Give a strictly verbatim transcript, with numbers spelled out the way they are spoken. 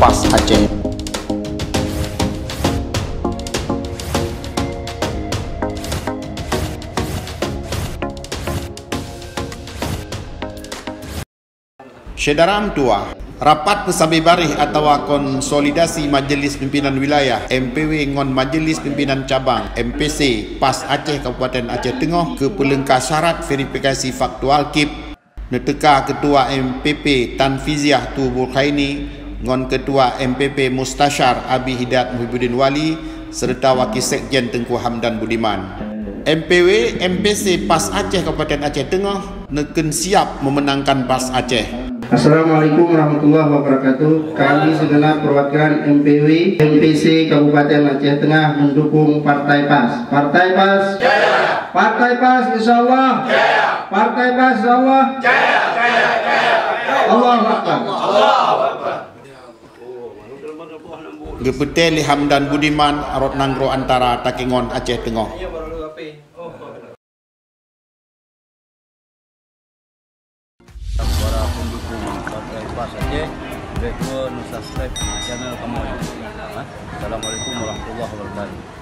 PAS Aceh. Syedara meutuah, rapat peusabe baréh atawa konsolidasi Majelis Pimpinan Wilayah, M P W, ngon Majelis Pimpinan Cabang, M P C, PAS Aceh Kabupaten Aceh Teungoh keu peuleungka syarat verifikasi faktual kip neuteuka Keutua M P P Tanfiziah Tu Bulkhaini ngon Keutua M P P Mustasyar Abi Hidayat Muhibuddin Wali seureuta Wakil Sekjen Teungku Hamdan Budiman. M P W, M P C PAS Aceh Kabupaten Aceh Teungoh neukheun siab meumeunangkan PAS Aceh. Assalamualaikum warahmatullahi wabarakatuh. Kami segenap perwakilan M P W, M P C Kabupaten Aceh Tengah mendukung Partai PAS. Partai PAS. Jaya. Partai PAS, insya Allah. Jaya. Partai PAS, insya Allah. Jaya, jaya, jaya, jaya. Allahu Akbar. Allahu Akbar. Geupeutée lé Hamdan Budiman, rot nanggroe Antara, Takengon, Aceh Teungoh. Para pendukung Partai PAS Aceh, bèk lupa subscribe channel kamoe. Ha? Assalamualaikum warahmatullahi wabarakatuh.